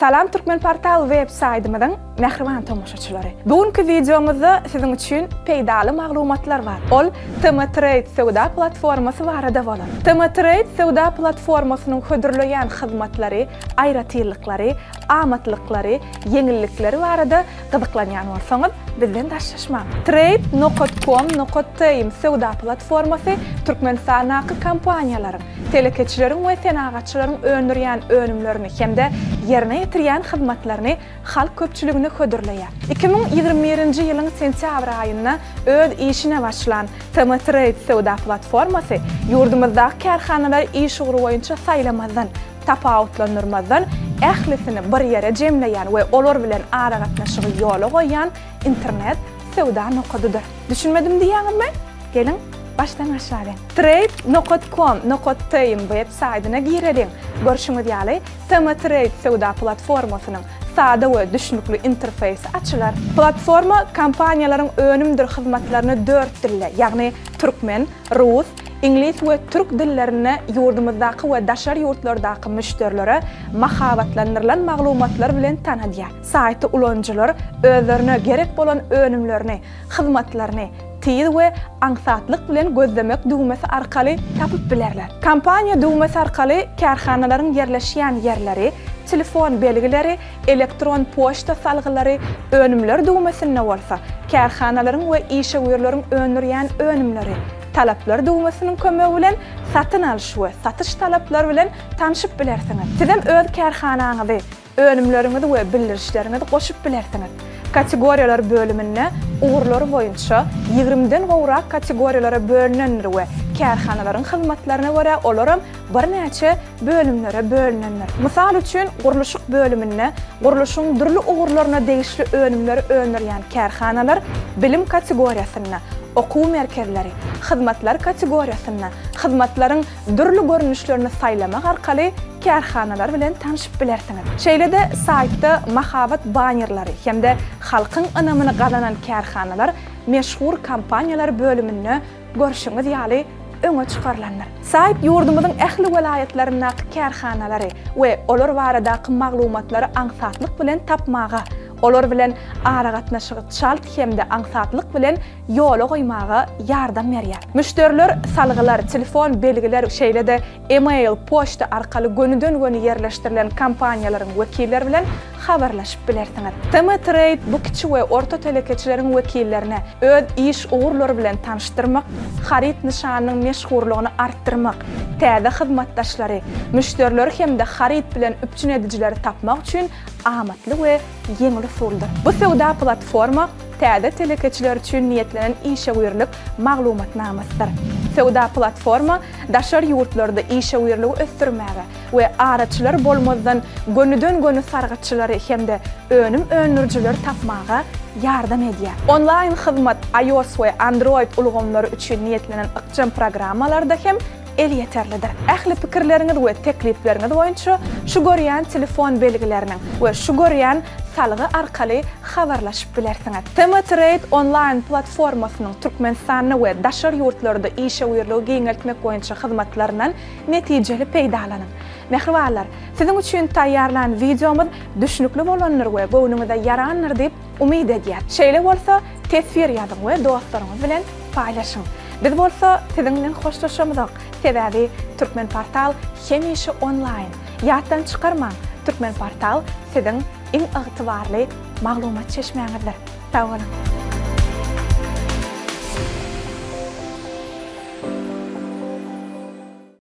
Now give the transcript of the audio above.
Salam Türkmenportal web saýdymyzyň mähriban tomaşaçylary. Bu günki wideomyzda siziň üçin peýdaly maglumatlar bar. Ol TM Trade söwda platformasy barada bolar. TM Trade söwda platformasynyň hödürleýän hyzmatlary, aýratynlyklary, amatlyklary, ýeňillikleri barada gyzyklanýan bolsaňyz, bizden daşlaşmaň. Trade nokat com nokat tm söwda platformasy Türkmenistandaky kompaniýalaryň, telekeçileriň we senagatçylaryň öndürýän önümlerini hem-de ýerine ýetirýän hyzmatlaryny halk köpçüligine hödürleýär. 2021-nji ýylyň sentýabr aýynda öz işine başlan TM Trade söwda platformasy ýurdumyzdaky kärhanalary iş ugry boýunça saýlamazdan, tapawutlandyrmazdan ählisini bir ýere jemleýän we olar bilen aragatnaşygy ýola goýýan internet söwda nokadydyr. Düşünmedim diýýäňizmi? Geliň, başdan başlalyň. Trade nokat com nokat tm web saýdyna gireliň. Görşüňiz ýaly, TM Trade söwda platformasynyň sada we düşnükli interfeýsi açylar. Platforma kompaniýalaryň önümdir hyzmatlaryny dört dilde, ýagny türkmen, rus, iňlis we türk dillerinde ýurdumyzdaky we daşary ýurtlardaky müşderilere mahabatlandyrylan maglumatlar bilen tanadýar. Saýty ulanyjylar özlerine gerek bolan önümlerini, hyzmatlaryny tiz we aňsatlyk bilen gözlemek düwmesi arkaly tapyp bilerler. Kompaniýa düwmesi arkaly kärhanalaryň ýerleşýän ýerleri, telefon belgileri, elektron poçta salgylary, önümler düwmesinde bolsa kärhanalaryň we işewürleriň öndürýän önümleri, talaplar düwmesiniň kömegi bilen satyn alyş we satyş talaplary bilen tanşyp bilersiňiz. Sizem öz kärhanaňyzy, Önümleriňizi we bildirişleriňizi goşup bilersiňiz. Kategoriýalar bölüminde ugurlary boýunça ýigrimiden gowrak kategoriýalara bölünendir we kärhanalaryň hyzmatlaryna görä olaram birnäçe bölümlere bölünendir. Mysal üçin, gurluşyk bölüminde gurluşygyň dürli ugurlaryna degişli önümleri öndürýän kärhanalar, bilim kategoriýasynda, okuw merkezleri, hyzmatlar kategoriýasynda, hyzmatlaryň dürli görnüşlerini saýlamak arkaly kärhanalar bilen tanşyp bilersiňiz. Şeýle-de saýtda mahabat bannerleri hem-de halkyň ynamyny gazanan kärhanalar meşhur kompaniýalar bölüminde görşüňiz ýaly öňe çykarylandyr. Saýt ýurdumyzyň ähli welaýatlaryndaky kärhanalary we olar baradaky maglumatlary aňsatlyk bilen tapmaga, olar bilen aragatnaşygy çalt hem-de aňsatlyk bilen ýola goýmaga ýardam berýär. Müşderiler salgylar, telefon belgiler, şeýle-de e-mail, poçta arkaly gönüden-göni ýerleşdirilen kompaniýalaryň wekilleri bilen habarlaşyp bilersiňiz. TM Trade bu kiçi we orta telekeçileriň wekillerine öz iş ugurlary bilen tanyşdyrmak, haryt nyşanynyň meşhurlygyny artdyrmak, täze hyzmatdaşlary, müşderileri hem-de haryt bilen üpjün edijileri tapmak üçin amatly we ýeňil usuldyr. Bu söwda platforma täze telekeçiler üçin niýetlenen işewürlik maglumatnamasydyr. Söwda platforma daşary ýurtlarda işewürligi ösdürmäge we araçylar bolmazdan gönüden-göni sargytçylary hem-de önüm öndürijileri tapmaga ýardam edýär. Onlaýn hyzmat iOS we Android ulgamlary üçin niýetlenen ykjam programmalarda hem elýeterlidir. Ähli pikirleriňiz we teklipleriňiz boýunça şu görýän telefon belgileriniň we şu görýän salgy arkaly habarlaşyp bilersiňiz. TM Trade onlaýn platformasynyň Türkmenistanda we daşary ýurtlarda işewürligi giňeltmek boýunça hyzmatlaryndan netijeli peýdalanyň. Mähribanlar, siziň üçin taýýarlan wideomyz düşnükli bolandyr we göwnüňize ýarandyr diýip umyt edýäs. Şeýle bolsa, teswir ýazyň we dostlaryňyz bilen paýlaşyň. Biz bolsa siziň bilen hoşlaşamyzok, sebäbi Türkmenportal hemişe onlaýn. Ýatdan çykarmaň, Türkmenportal siziň iň ygtybarly maglumat çeşmäňizdir. Sag boluň!